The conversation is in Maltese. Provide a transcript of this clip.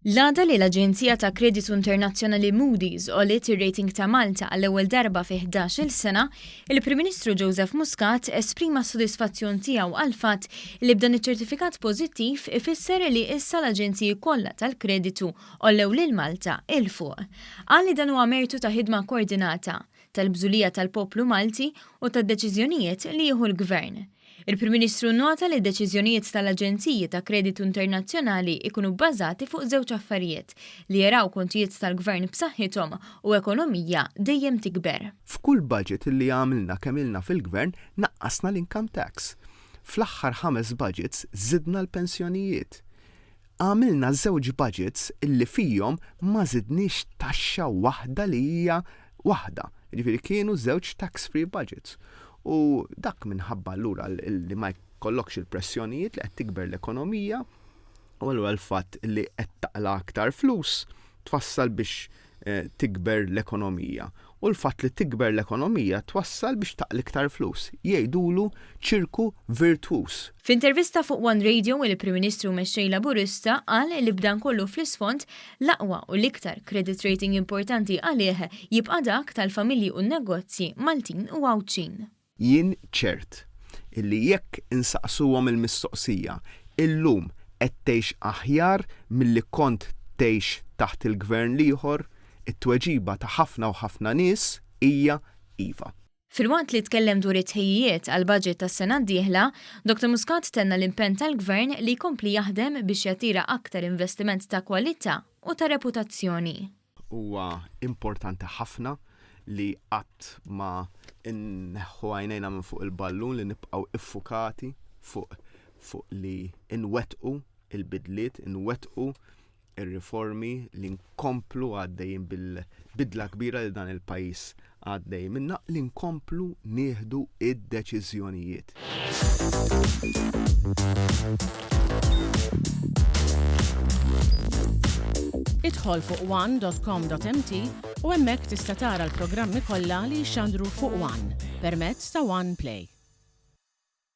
L-għada li l-aġenzija ta' kreditu internazzjonali Moody's għolliet ir-rating ta' Malta għall-ewwel darba fi 11-il sena, il-Prim Ministru Joseph Muscat esprima s-sodisfazzjon tiegħu għall-fatt li b'dan iċ-ċertifikat pożittiv ifisser li issa l-aġenziji kollha tal-kreditu għollew lil Malta 'il fuq. Qal li dan huwa mertu ta' ħidma koordinata, tal-bżulija tal-poplu Malti u tad-deċiżjonijiet li jieħu l-Gvern. Il-Prim Ministru nnota li d-deċiżjonijiet tal-aġenziji ta' kreditu internazzjonali jkunu bbażati fuq żewġ affarijiet, li jaraw kontijiet tal-Gvern b'saħħithom u ekonomija dejjem tikber. F'kull budget li għamilna kemm ilna fil-Gvern naqqasna l-income tax. Fl-aħħar ħames budgets żidna l-pensjonijiet. Għamilna żewġ budgets illi fihom ma żidniex taxxa waħda li hija waħda. Jiġifieri kienu żewġ tax free budgets. U dak minħabba allura li ma jkollokx il-pressjonijiet li qed tikber l-ekonomija u allura l-fatt li qed taqla' aktar flus twassal biex tikber l-ekonomija. U l-fatt li tikber l-ekonomija twassal biex taqla' iktar flus. Jgħidulu ċirku virtwuż. F'intervista fuq One Radio, il-Prim Ministru u Mexxej Laburista qal li b'dan kollu fl-isfond, l-aqwa u l-iktar credit rating importanti għalih jibqa' dak tal-familji u n-negozji Maltin u Għawdxin. Jien ċert illi jekk insaqsuhom il-mistoqsija, illum qed tgħix aħjar milli kont tgħix taħt il-gvern l-ieħor? It-tweġiba ta' ħafna u ħafna nies hija iva. Filwaqt li tkellem dwar it-tħejjijiet għall-budget tas-sena d-dieħla, Dottor Muscat tenna l-impenn tal-Gvern li jkompli jaħdem biex jattira aktar investiment ta' kwalità u ta' reputazzjoni. Huwa importanti ħafna li qatt ma nneħħu għajnejna minn fuq il-ballun li nibqgħu iffukati fuq fuq li nwettqu il-bidliet, nwettqu ir-riformi li nkomplu għaddejjin bil-bidla kbira li dan il-pajjiż għaddej minnha li nkomplu nieħdu id-deċiżjonijiet. Idħol fuq one.com.mt u hemmhekk tista' tara l-programmi kollha li jixxandru fuq One permezz ta' One Play.